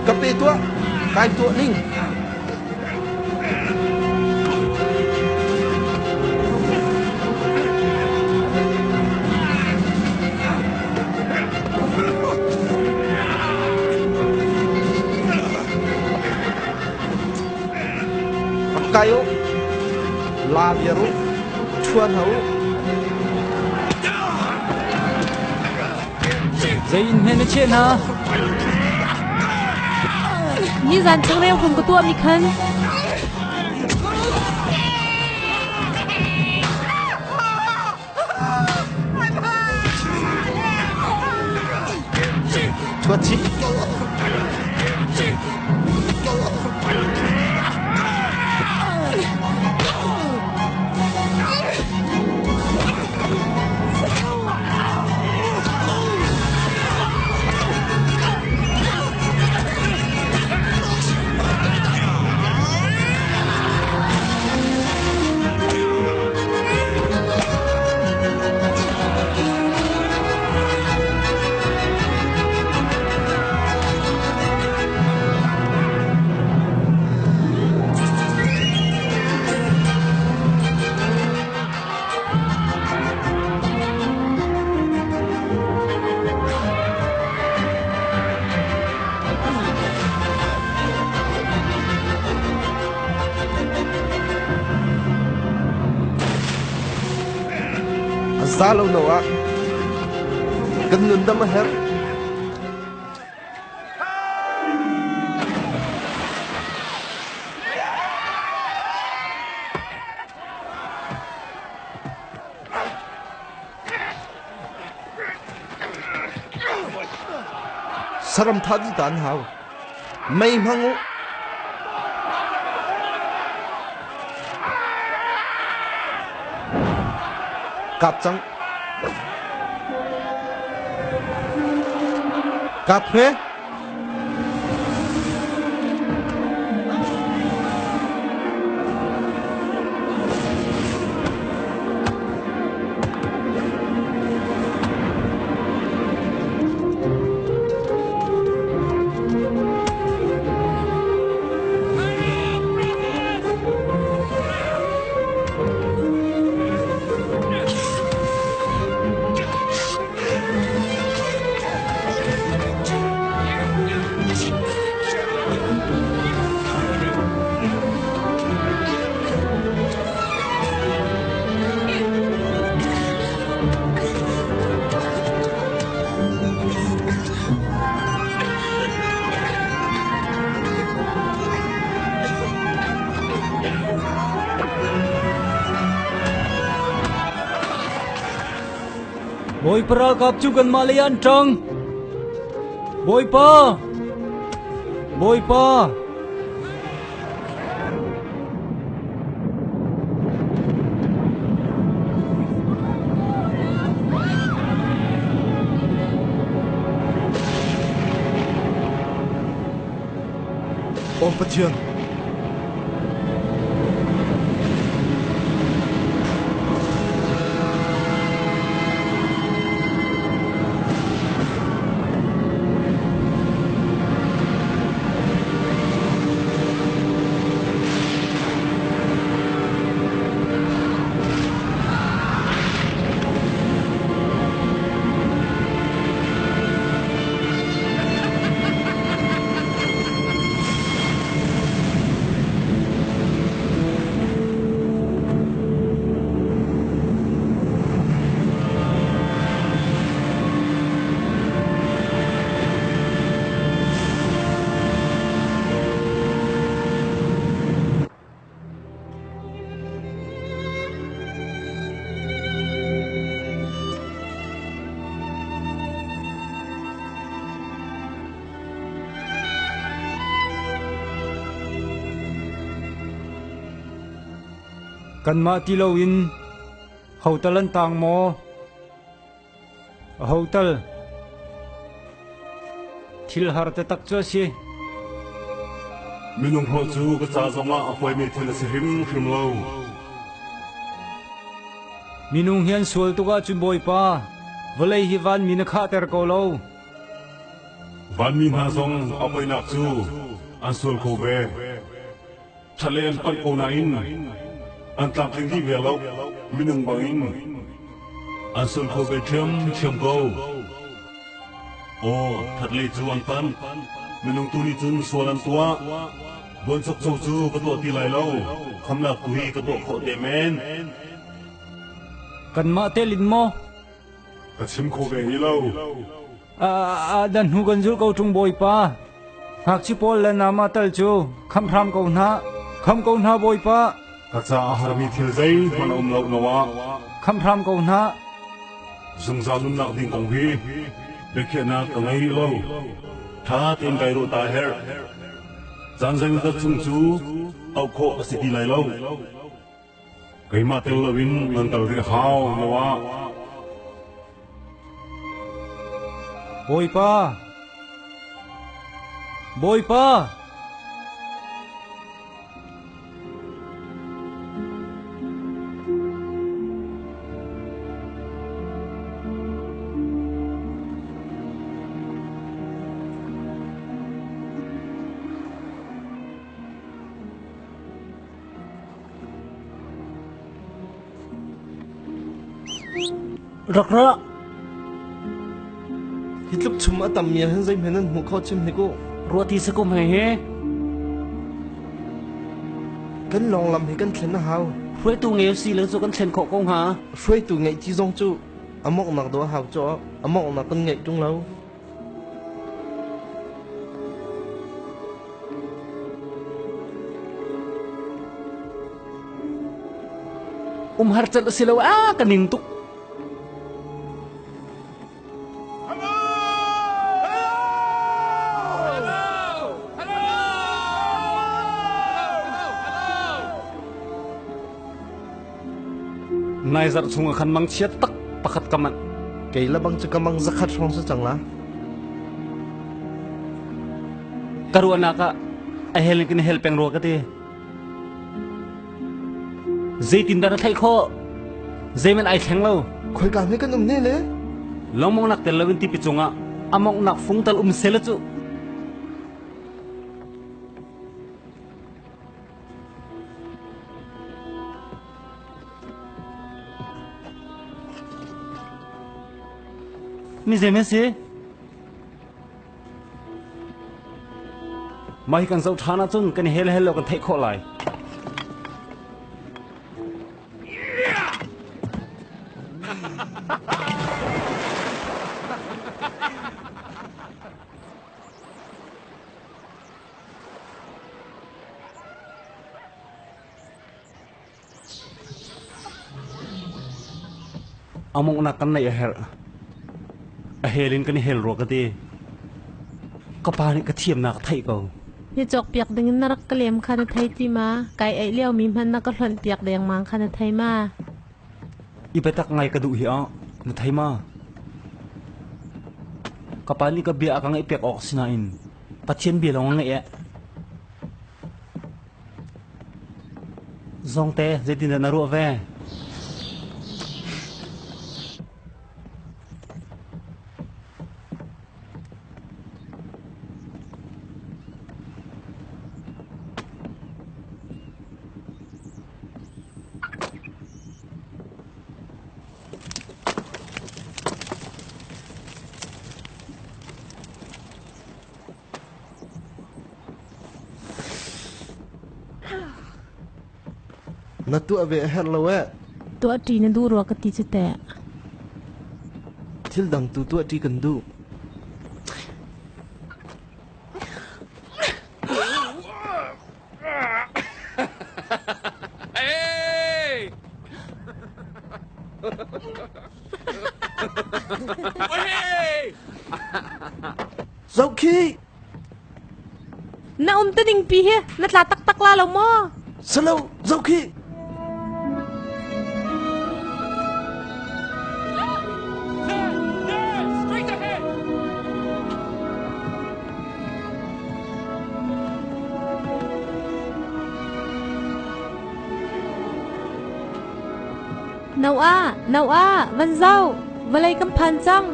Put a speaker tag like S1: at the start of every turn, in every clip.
S1: Ka pe tuah, kai tuah ning. Rak kai u, la viar u, ṭhuan hna u.
S2: Zei in hme na chiah hna?
S3: Nizan changreu kum ka tuahmi khan.
S1: Thuat chih. A za lo no ah kan nun dam a herh. Saram thah dih ta an hau. Mei hmang u. Kap cang. Kap hme.
S2: Bawipa ralkap cu kanmah lei ah an ṭang. Bawipa! Bawipa!
S1: Aw Pathian,
S2: Kanmah ti loin hotal an tang maw? Aho tal thil har taktak cu a si.
S4: Minung hlawh cu ka ca zongah a huaimi thil a si hrimhrim lo.
S2: Minung hi an sual tuk ahcun Bawipa, vawlei hi vanmi na khahter ko lo.
S4: Vanmi hna zong a poinak cu an sual kho ve. Ṭhatle an panh ko nain an tlamtling dih ve lo. Minung bangin an sual kho ve ṭhiamṭhiam ko. Aw, ṭhatlei cu an panh. Minung tu nih cun sual an tuah. Buanchokcho cu ka tuah ti lai lo. Khamnak tu hi ka tuah khawh te men.
S2: Kanmah tel in maw?
S4: Ka chim kho ve hi lo.
S2: Dan hnu kan zulh ko ṭung Bawipa. Ngakchi pawl le nama tal cu khamh hram ko hna. Kham ko hna Bawipa.
S4: Ka caah harmi thil zeihmanh a um lo Noah.
S2: Khamh hram ko hna.
S4: Zungzal nunnak ding kong hi biakhiahnak ka ngei rih lo. Ṭha tein kai ruah ta a herh. Caan zeimawzat chung cu auh khawh a si ti lai lo. Keimah tel loin nan kal rih hau Noah.
S2: Bawipa! Bawipa!
S5: Rak ra.
S1: Hi tluk chum a tam mi hin zeihmanh nan hmuh kho chim hnik u.
S5: Ruahti sakum he he.
S1: Kan lawng lam hi kan thlen a hau.
S5: Hruaitu ngei si le cu kan thlen khawh ko hnga.
S1: Hruaitu ngeih ti zong cu a mawknak do a hau cu a mawknak kan ngeih ṭung lo.
S5: Umhar cat a si lo a ka ning tuk.
S6: Nai zarh chung ah khan mangchiat tak pakhat ka manh.
S1: Kei le bang cu ka mang zakhat hrawng si cang la.
S6: Ka ruahnak ah a hel in kan hel peng rua ka ti. Zeitindah na theih khawh? Zeihmanh ai thleng lo.
S1: Khoika hme kan um ne le?
S6: Longmongnak tel loin tipi cungah a monghnak fung tal um sela cu. Mi zei si? Mah hi kan zoh ṭhan ahcun kan i hel hel lo kan theih khawh lai. A monghnak kan neih a herh. A hel in kan i hel rua ka ti. Ka pa nih ka thiamnak a theih ko.
S3: Hi cawkpiak ding in na rak ka lem kha na thei ti ma? Kai eih liomi hmanh na ka hlonh piak dengmang kha na thei ma?
S6: I biatak ngai ka duh hi ah na thei ma? Ka pa nih ka bia a ka ngaihpiak awk si nain Pathian bia lawng a ngaih eh. Zongte, zeitindah na ruah ve?
S1: Na tuah ve a herh lo eh.
S3: Tuah ṭi na duh rua ka ti cu teh.
S1: Thil dang tu tuah ṭi kan duh. Zoh khi!
S3: Na um te ding pi hi na tla taktak la lo maw?
S1: Salo, zoh khi!
S3: Noah, Noah, van zoh! Vawlei kan phan cang.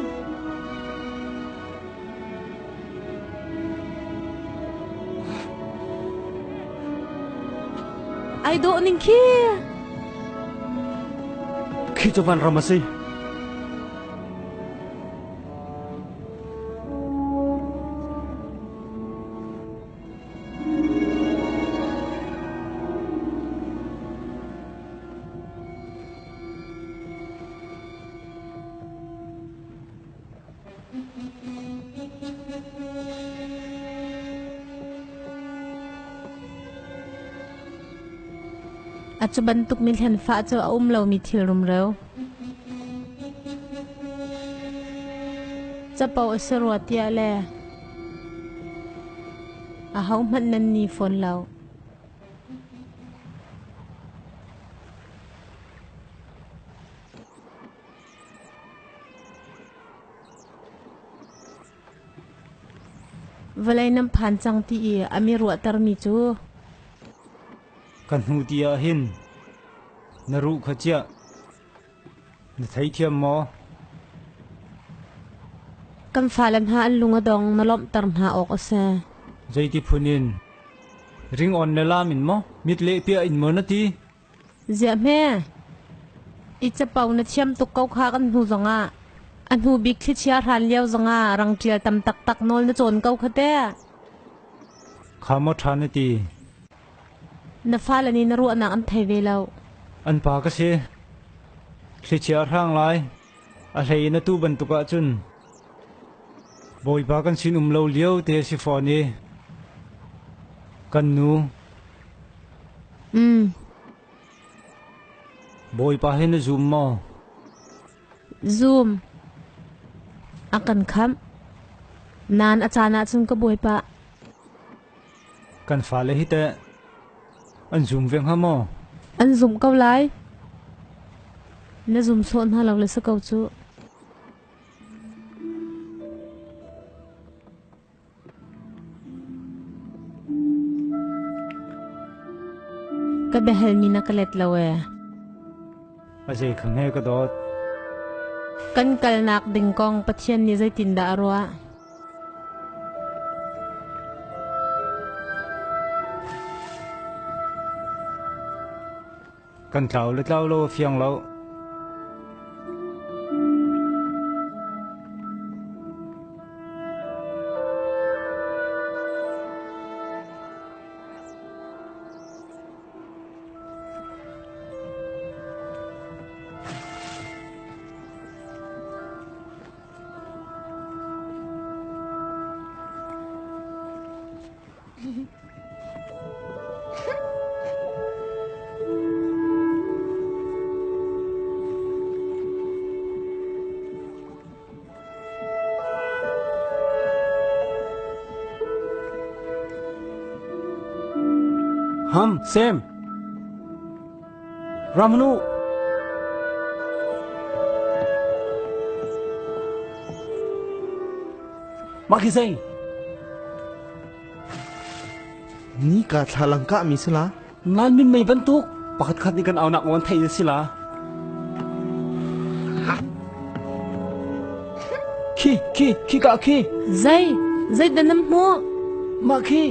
S3: Ai dawh ning khi.
S6: Khi cu vanram a si.
S3: A cu bantuk mi hlenfah cu a um lomi thil rumro. Capo a si rua tiah le ahohmanh nan ni fawn lo. Vawlei nan phan cang ti i a mi ruahtermi cu.
S2: Ka hnu ti ah hin na ruh kha chiah. Na theithiam maw?
S3: Kan fale hna an lung a dong, na lawmhter hna awk a si.
S2: Zeiti phun in? Ringawn le lam in maw? Mit leh piah in maw na ti?
S3: Ziah hme? I capo na thiam tuk ko kha kan hnu zongah. A hnu bik thlichia hran lio zongah rang ṭial tam taktak nawl na cawn ko kha teh.
S2: Kha maw ṭha na ti?
S3: Na fale nih na ruahnak an thei ve lo.
S2: An pa ka si. Thlichia a hrang lai. A hlei in atu bantuk ahcun Bawipa kan sin um lo lio te a si fawn i kan nu Bawipa hi na zum maw?
S3: Zum. A kan khamh. Nain a caan ahcun ka bawipa.
S2: Kan fale hi teh an zum ve hnga maw?
S3: An zumh ko lai. Na zum sawh hna lo le si ko cu. Ka biahalmi na ka let lo ee.
S2: A zei kha hme ka dawt.
S3: Kan kalnak ding kong Pathian nih zeitindah a ruah?
S2: Kan tlau le tlau lo a fiang lo.
S6: Ham, Sam. Ramnu. Mah khi zei?
S1: Ni ka thlalang kah mi si la.
S6: Nan min mei bantuk pakhat khat nih kan aunak ngon thei na si la. Khi khi khi ka khi.
S3: Zei zei dah nan hmuh?
S6: Mah khi.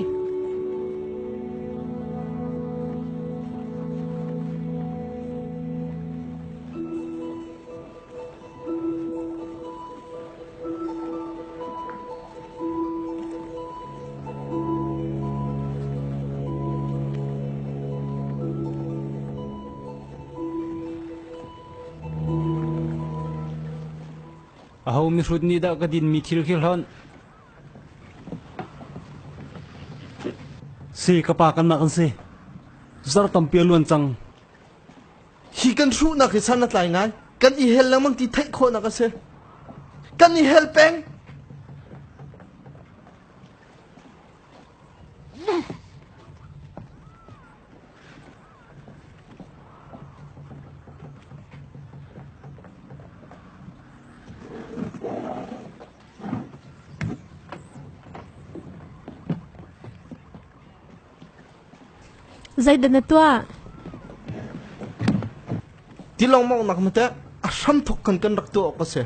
S2: Aho mihrut nih dah ka dinmi thil khi hlonh?
S6: Si ka pa kan nak an si. Zar tampi a luan cang.
S1: Hi kan hruhnak hi san a tlai ngai. Kan i hel lengmang ti theih khawhnak a si. Kan i hel peng.
S3: Zeidah na tuah?
S1: Tilawng mawnghnak na teh a hramthok kan kan rak tuah awk a si.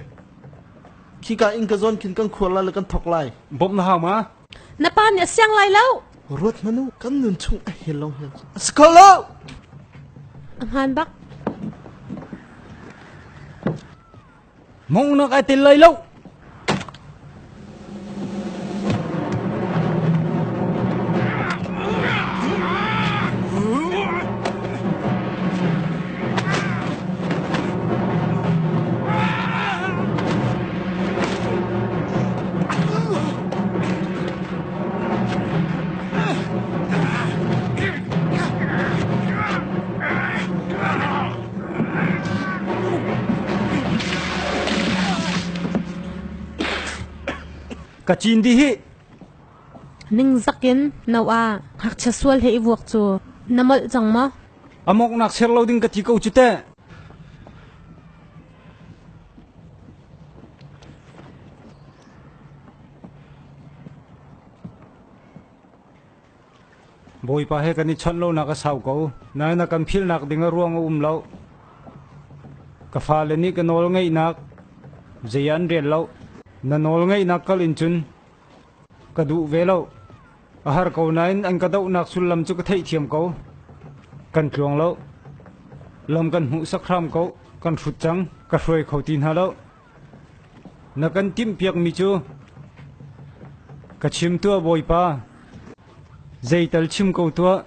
S1: Khika inn ka zawn khin kan khuar lai le kan thok lai.
S6: Bawmh na hau ma?
S3: Na pa nih a siang lai lo.
S1: Ruat hmanh u, kan nun chung a hel lo hel. A si kho lo.
S3: A hmaan bak.
S2: Mongnak ai tel lai lo. Ka cin dih hi.
S3: Ningzak in no ah ngakchia sual he i vuak cu na molh cang maw?
S2: A moknak ser lo ding ka ti ko cu teh. Bawipa he kan i chawnh lonak a sau ko. Nain a kan philhnak ding a ruang a um lo. Ka fale nih ka nawl ngeihnak zei an rel lo. Na nawl ngeihnak kal in cun ka duh ve lo. A har ko nain an ka dohnak sullam cu ka theihthiam ko. Kan tluang lo. Lam kan hmuhsak hram ko. Kan hrut cang. Ka hruai kho ti hna lo. Na kan timhpiakmi cu ka chim tuah Bawipa. Zeital chim ko tuah.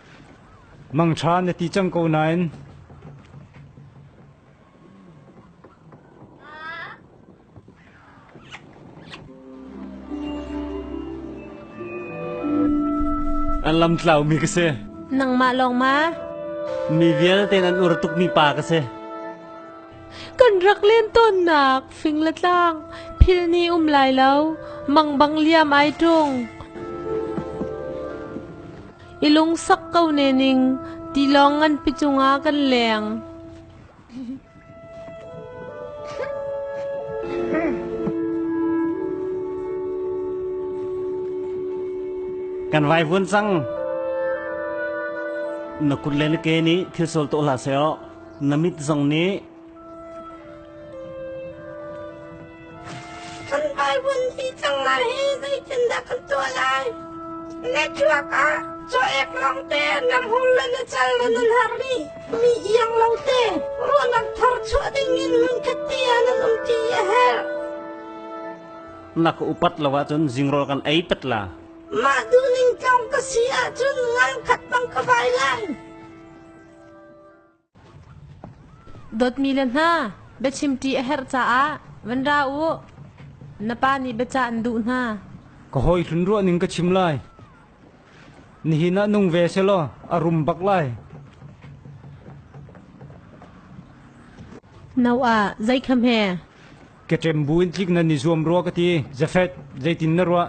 S2: Mangṭha na ti cang ko nain.
S6: An lam tlaumi ka si.
S3: Nangmah lawng ma?
S6: Mi vialte an ur tukmi pa ka si.
S3: Kan rak len tawnnak fing le tlang phil ni um lai lo mang bang liam ai ṭung. I lungsak ko ne ning tilawng nganpi cungah kan leng.
S6: Kan vaivuan cang. Na kut le na ke nih thil sual tuah hlah seh aw. Na mit zong nih
S7: Kan vaivuan hi cang lai hi zeitindah kan tuah lai? Network ah caw-ek lawngte nan hung le na cal le nan har i mi iang lo te ruahnak thar chuah dingin hmunkhat te ah nan um ti a herh.
S6: Na ka upat lo ahcun zingrawl kan ei pet la.
S7: Mah duhning tlawng ka si ahcun ngal khat bang ka vai lai.
S3: Dawtmi le hna, biachim ṭi a herh caah van ra u. Na pa nih biacah an duh hna.
S2: Ka hawi hlun ruah ning ka chim lai. Nihin ah nung ve selaw a rum bak lai.
S3: No ah zei kha hme?
S2: Ke ṭem bu in tlik nan i zuam rua ka ti. Jafet, zeitin na ruah?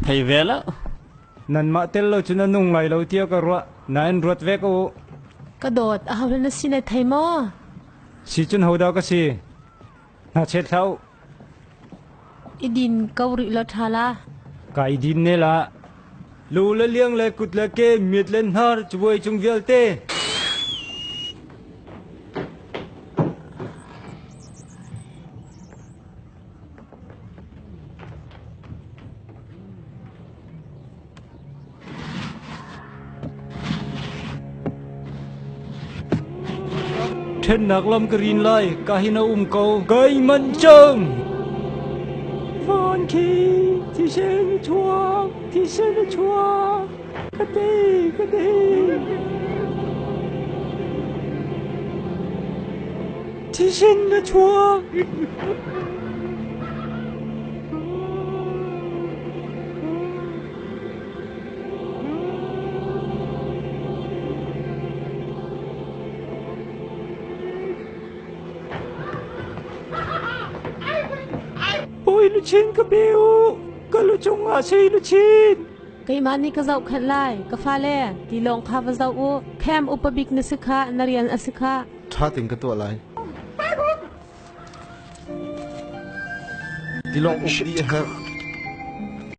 S6: Thei ve lo.
S2: Nanmah tel lo cun a nung lai lo tiah ka ruah. Nain ruat ve ko u.
S3: Ka dawt, aho na si na thei maw?
S2: Si cun hodah ka si? Hnachet hlah u.
S3: I din ko rih law ṭha la.
S2: Ka i din ne la. Lu le liang le kut le ke, mit le hnar, cabuai cung vialte. Ṭhennak lam ka rin lai, ka hin a um ko. Kai manh cang! Van khi thisen a chuak, thisen a chuak. Ka tei, ka tei. Thisen a chuak. Bawi luchin ka pe u, ka lu cungah sui luchin.
S3: Keimah nih ka zohkhenh lai, ka fale, tilawng kha va zoh u. Camp upa bik na si kha, na rian a si kha.
S1: Ṭha tein ka tuah lai. Tilawng uk dih a herh.